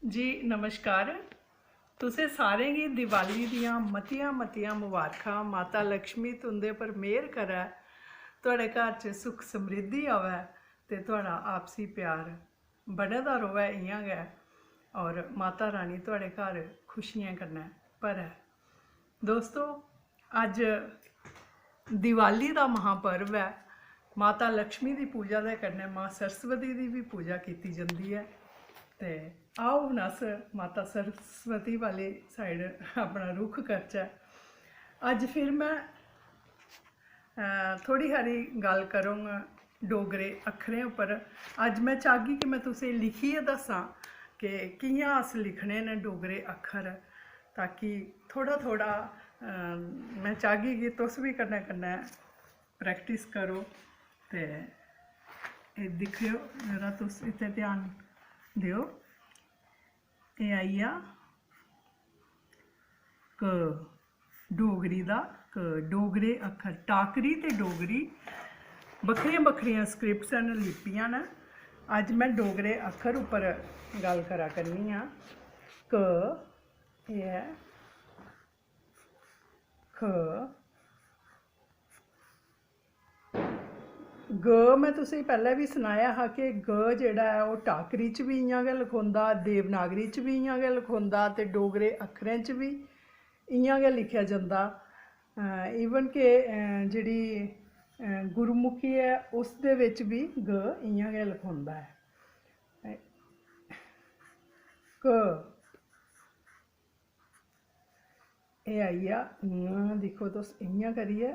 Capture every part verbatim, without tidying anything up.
जी नमस्कार। तुसें सारें गी दिवाली दियां मतियां मतियां मुबारखां। माता लक्ष्मी तुं'दे पर मेह्र करै, थुआढ़े घर च सुख समृद्धि आवै ते थुआढ़ा आपसी प्यार बने दा र'वै इ'यां गै, और माता रानी थुआढ़े घर खुशियें कन्नै भरै। दोस्तो, अज्ज दिवाली दा महापर्व ऐ। माता लक्ष्मी दी पूजा दे कन्नै मां सरस्वती दी बी पूजा कीती जंदी ऐ। ते आओ, हून अस माता सरस्वती वाली side अपना रुख करचै। अज्ज फिर में, अ, थोह्ड़ी हारी गल्ल करङ डोगरे अक्खरें उप्पर। अज्ज में चाह्गी कि में तुसें लिखियै दस्सां कि कि'यां अस लिखने न डोगरे अक्खर, ताकि थोह्ड़ा थोह्ड़ा, अ, में चाह्गी कि तुस बी कन्नै कन्नै practice करो। ते एह् दिक्खेओ, जरा तुस इत्थै ध्यान देओ। एह् आई गेआ क, डोगरी दा क। डोगरे अक्खर, टाकरी ते डोगरी बक्खरियां बक्खरियां scripts न, लिपियां न। अज्ज में डोगरे अक्खर उप्पर गल्ल करा करनी आं। क, एह् ऐ ख। ग में तुसेंगी पैह्लें बी सनाया हा कि ग जेह्ड़ा ऐ, ओह् टाकरी च बी इ'यां गै लखोंदा, देवनागरी च बी इ'यां गै लखोंदा ते डोगरे अक्खरें च बी इ'यां गै लिखेआ जंदा। अ, even कि, अ, जेह्ड़ी, अ, गुरुमुखी ऐ, उसदे बिच बी ग इ'यां गै लखोंदा ऐ। क, एह् आई गेआ ङ। दिक्खो तुस, इ'यां करियै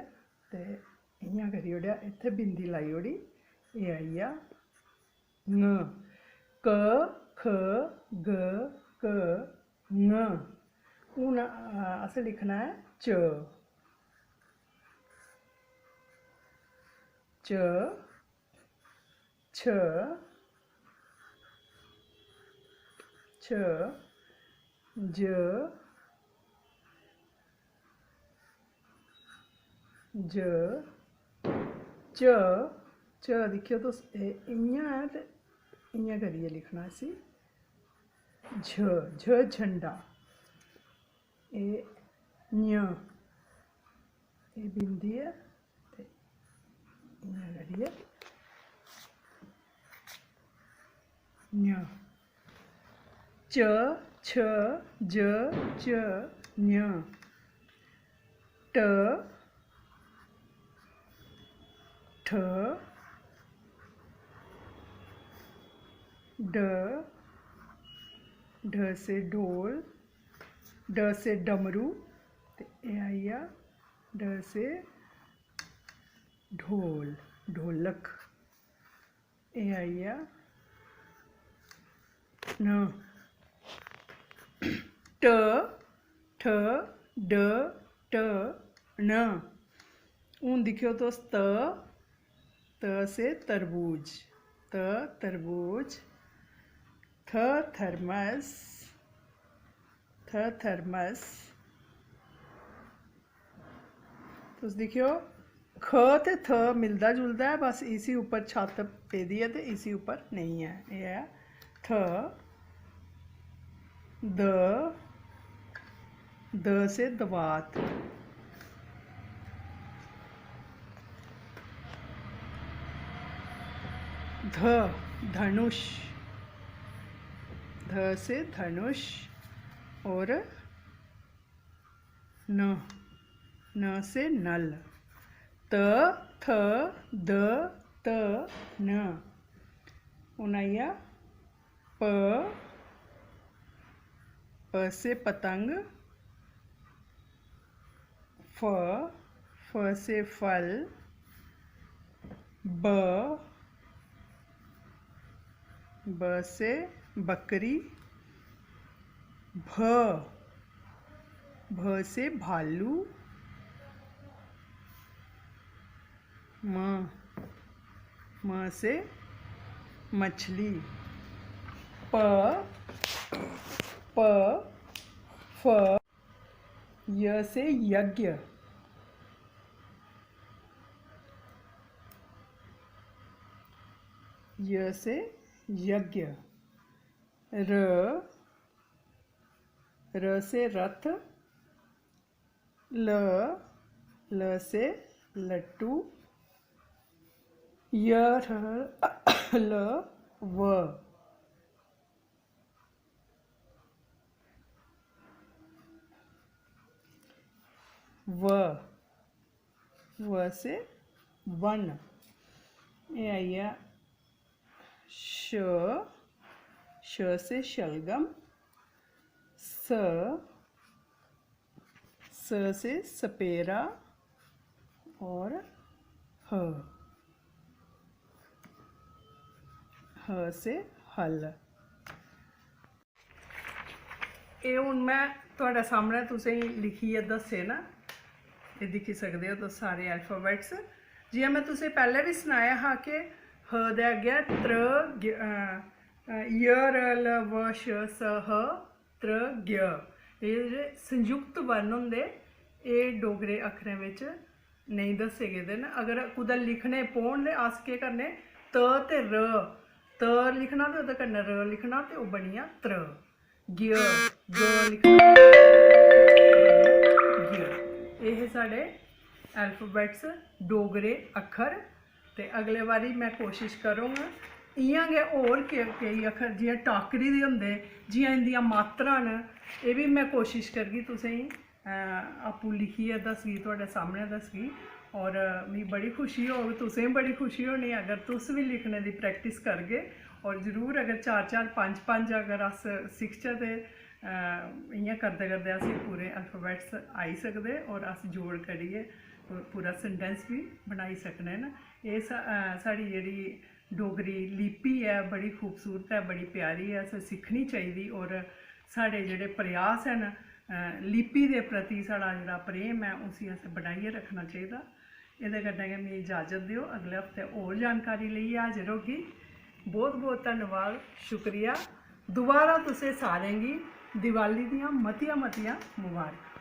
ते इ'यां करी ओड़ेआ, इत्थै बिंदी लाई ओड़ी। एह् आई गेआ ङ। क, ख, ग, क, ङ। हून, अ, असें लिखना ऐ च। च, छ, छ, ज, ज, च, च। दिक्खेओ तुस, एह् इ'यां ऐ ते इ'यां करियै लिखना इसी। झ, झ झंडा। एह् ञ, एह् बिंदी ऐ ते इ'यां करियै ञ। च, छ, ज, च, ञ। ट, ठ, ड, ढ से ढोल, ड से डमरू, ते एह् आई गेआ ढ से ढोल, ढोलक। एह् आई गेआ न। ट, ठ, ड, ट, न। हून दिक्खेओ तुस, त, त से तरबूज, त तरबूज, थ थर्मस, थ थर्मस। तुस दिक्खेओ, ख ते थ मिलदा जुलदा ऐ, बस इसी उप्पर छत्त पेदी ऐ ते इसी उप्पर नेईं ऐ। एह् ऐ थ, द, द से दवात। ध, धनुष। ध से धनुष और न, न से नल। त, थ, द, त, न। हून आई गेआ प, प से पतंग, फ, फ से फल, ब, ब से बकरी, भ, भ से भालू, म, म से मछली, प, प, फ, य से यज्ञ, य से यज्ञ, र, र से रथ, ल, ल से लट्टू, य, र, ल, व, व, व से वन। एह् आई गेआ श, श से शलगम, स, स से सपेरा और ह, ह से हल। एह् हून में थुआढ़े सामनै तुसेंगी लिखियै दस्से न, एह् दिक्खी सकदे ओ तुस सारे अल्फाबेट्स। जि'यां में तुसें पैह्लें बी सनाया हा कि ह दे अग्गें त्र, ग-, अ, अ, य, र, ल, व, श, स, ह, त्र, ग। एह् जेह्ड़े संयुक्त वर्ण होंदे, एह् डोगरे अक्खरें बिच नेईं दस्से गेदे न। अगर कुतै लिखने पौन ते अस केह् करने, त ते र, त लिखना ते ओह्दे कन्नै र लिखना ते ओह् बनी गेआ त्र। ग्य, ग लिखना, ग्य। एह् हे साढ़े अल्फाबेट्स, डोगरे अक्खर। ते अगले बारी में कोशिश करङ इ'यां गै होर के-, केई अक्खर जि'यां टाकरी दे होंदे, जि'यां इं'दियां मात्रां न, एह् बी में कोशिश करगी तुसेंगी, अ, आपूं लिखियै दसगी, थुआढ़े सामनै दसगी। और मिगी बड़ी खुशी होग, तुसेंगी बड़ी खुशी होनी अगर तुस बी लिखने दी प्रैक्टिस करगे। और जरूर अगर चार चार, पंज पंज अगर अस सिखचै ते, अ, इ'यां करदे करदे असेंगी पूरे अल्फाबेट्स आई सकदे और अस जोड़ करियै पूरा सेंटेंस बी बनाई सकने न। एह् सा-, अ, साढ़ी जेह्ड़ी डोगरी लिपि ऐ, बड़ी खूबसूरत ऐ, बड़ी प्यारी ऐ, असें सिक्खनी चाहिदी। और साढ़े जेह्ड़े प्रयास हैन, अ, लिपि दे प्रति साढ़ा जेह्ड़ा प्रेम ऐ, उसी असें बनाइयै रक्खना चाहिदा। एह्दे कन्नै गै मिगी इजाजत देओ, अगले हफ्ते होर जानकारी लेइयै हाजर होगी। बहुत बहुत धन्नवाद, शुक्रिया। दोबारा तुसें सारें गी दिवाली दियां मतियां मतियां मुबारखां।